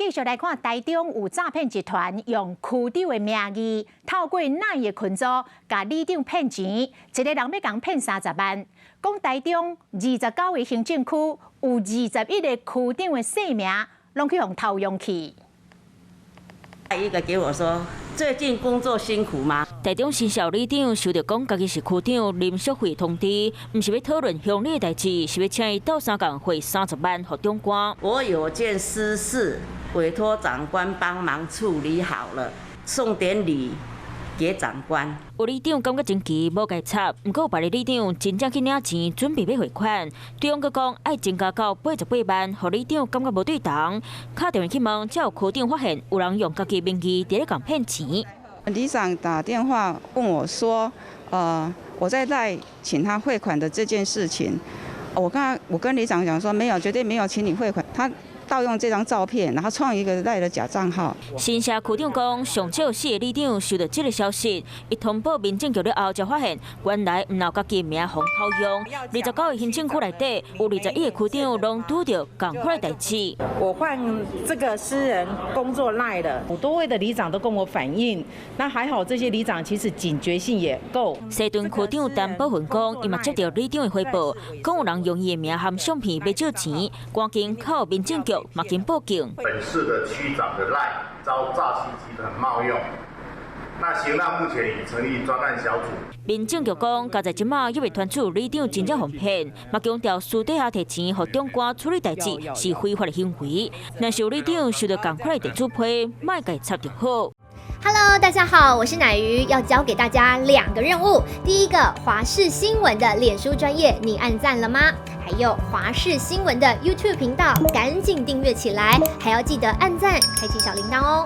繼續來看，台中有詐騙集團用區長的名義，透過 LINE 的群組，共里長騙錢，一个人欲共騙30萬。講台中29個行政區有21個區長的姓名，攏去予偷用去。一個給我說，最近工作辛苦嗎？台中新社里長收著講家己是區長林淑慧通知，毋是欲討論鄉里的代誌，是欲請伊鬥相共匯30萬予長官。我有件私事，委託長官幫忙處理好了，送點禮給長官。有里長感覺真奇，無共插，毋過有別个里長真正去領錢，準備欲匯款。對方閣講愛增加到88萬，予里長感覺無對頭，敲電話去問，才有區長發現有人用家己名義佇咧共騙錢。里長打電話問我說：我在 LINE 請他匯款的這件事情，我跟里長講說沒有，絕對沒有請你匯款。他盜用這張照片，然後創一個 LINE 的假賬號。新社區長講，上少四个里長收到這个消息，伊通報民政局了後，才發現原來毋但家己名予偷用，29個行政區內底有21個區長攏拄著仝款的代誌。我換這個私人工作 LINE 的，好多位的里長都跟我反映，那還好，這些里長其實警覺性也夠。西屯區長陳寶雲講，伊嘛接到里長的回報，講有人用伊的名和相片欲借錢，趕緊敲民政局。嘛緊報警。本市的區長的 LINE 遭詐欺集團冒用，那刑案目前已成立專案小組。民政局講，佳哉這馬猶未傳出里長真正予騙，嘛強調私底下提錢予長官處理代誌是非法的行為。若是有里長收著仝款的電子批，莫共插就好。 Hello，大家好，我是乃瑜，要交給大家兩個任務。第一個，華視新聞的臉書專頁，你按讚了嗎？還有華視新聞的 YouTube 頻道，趕緊訂閱起來，還要記得按讚，開啟小鈴鐺哦。